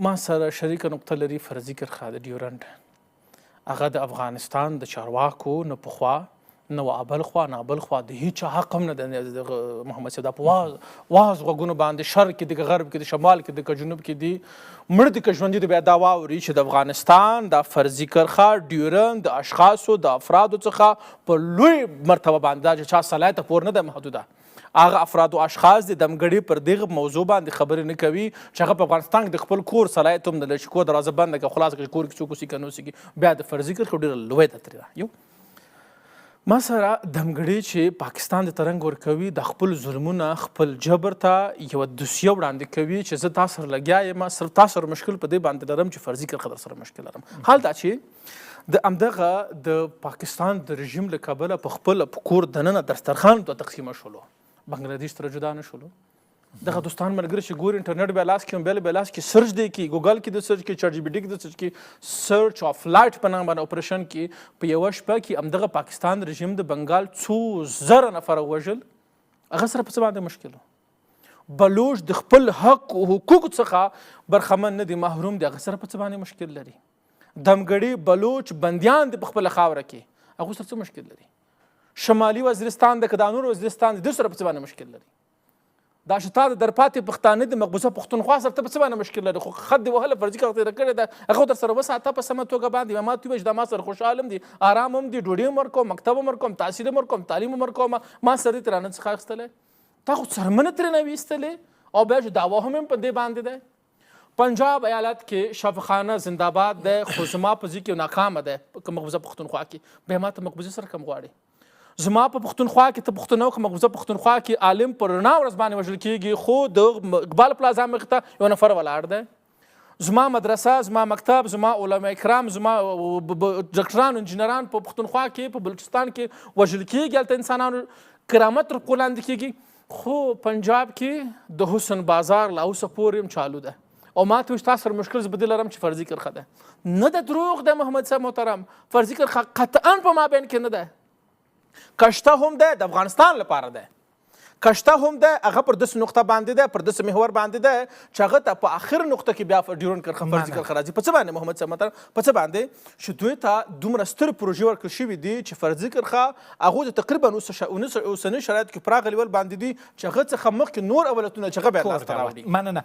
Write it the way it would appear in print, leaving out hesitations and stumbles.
ما سره شریکه نقطه لري فرضي کرښه د ډیورنډ. هغه د افغانستان د چارواکو نه پخوا نه و ابل خوا نه بل خوا د هیچا حق هم نه دی. محمد صاحب، دا په واز واز غوږونو باندې، شرق کې د، غرب کې د، شمال کې د، جنوب کې دي، مړ دي که ژوندي دي، بیا دا واوري چې د افغانستان د فرضي کرښه ډیورند د اشخاصو د افرادو څخه په لوی مرتبه باندې دا چې چا صلاحیت پور نه ده محدوده، هغه افراد او اشخاص د دمګړي پر دغه موضوع باندې خبرې نه کوي چې هغه په افغانستان کې د خپل کور صلاحیت هم نه لري چې کور دروازه بنده کړه، خلاص کړه، کور کې څوک اوسي که نه اوسېږي. بیا د فرضي کرښې ډېره لویه ده ترې ده. یو ما سره دمګړی چې پاکستان د ترنګ ورکوي، د خپل ظلمونه خپل جبر ته یوه دوسیه وړاندې کوي چې زه تا سره لګیا یم، صرف تا سره مشکل په دې باندې لرم چې فرضي کرښه در سره مشکل لرم. حال دا چې د همدغه د پاکستان د رژیم له کبله په خپل په کور دننه دسترخوان ته تقسیمه شولو، بنګلادیش سره جدا نه شولو. دغه دوستان ملګري چې ګوري انټرنیټ بیا لاس کې، موبایل بیا لاس کې، search دی کې، ګوګل کې د search کې، چټ جي پي ټي کې د search کې، search of light په نام باندې اپریشن کې په یوه شپه کې همدغه پاکستان رژیم د بنګال څو زره نفره وژل. هغه سره په څه باندې مشکل؟ بلوچ د خپل حق او حقوق څخه برخمن نه دي، محروم دي، هغه سره په څه باندې مشکل لري؟ دمګړي بلوچ بندیان دي په خپله خاوره کې، هغه سره څه مشکل لري؟ شمالي وزیرستان د که دا نور وزیرستان دي، سره په څه باندې مشکل لري؟ دا چې تا د درپاتې پښتانه د مقبوضه پښتونخوا سره ته په څه باندې مشکل لري؟ خو خط دې وهله، فرضي کار تېره کړې ده، هغه در سره وساته په سمه توګه باندې. ما ته وویل چې دا ما سره خوشحال هم دي، آرام هم دي، ډوډۍ هم ورکوم، مکتب هم ورکوم، تحصیل هم ورکوم، تعلیم هم ورکوم، ما سره دې ترانه څخه اخیستلی، تا خو څرمنه ترېنه ویستلې او بیا چې دعوه هم په دې باندې ده. پنجاب ایالت کې شفاخانه زنده‌باد ده، خو زما په ځای کې ناکامه ده که مقبوضه پښتونخوا کې، بیا ما ته مقبوضه سره کم غواړي. زما په پښتونخوا کې ته پښتنو که مقبوضه پښتونخوا کې عالم پر رڼا ورځ باندې وژل کېږي، خو د اقبال پلازا مخې ته یو نفر ولاړ دی. زما مدرسه، زما مکتب، زما علما کرام، زما ډاکټران، انجینران په پښتونخوا کې، په بلوچستان کې وژل کېږي، هلته انسانانو کرامت تر پښو لاندې کېږي، خو پنجاب کې د حسن بازار لا اوسه پورې هم چالو ده. او ما ته وایي چې تا سره مشکل زه په دې لرم چې فرضي کرښه ده. نه ده، دروغ ده محمد صاحب محترم، فرضي کرښه قطعا په مابین کې نه ده. کشته هم ده د افغانستان لپاره ده، کشته هم ده هغه پر داسې نقطه باندې ده، پر داسې محور باندې ده چې هغه ته په آخر نقطه کې بیا ډیورنډ کرښه فرضي کرښه راځي. په څه باندې محمد صاحب محترم، په څه باندې چې دوی ته دومره ستر پروژې ورکړل شوي دي چې فرضي کرښه هغو ته تقریبا اوسني شرایط کې پراخه لیول باندې دي چې هغه څخه مخکې نور اولتونه چې هغه بیا لاسته راوړي. مننه.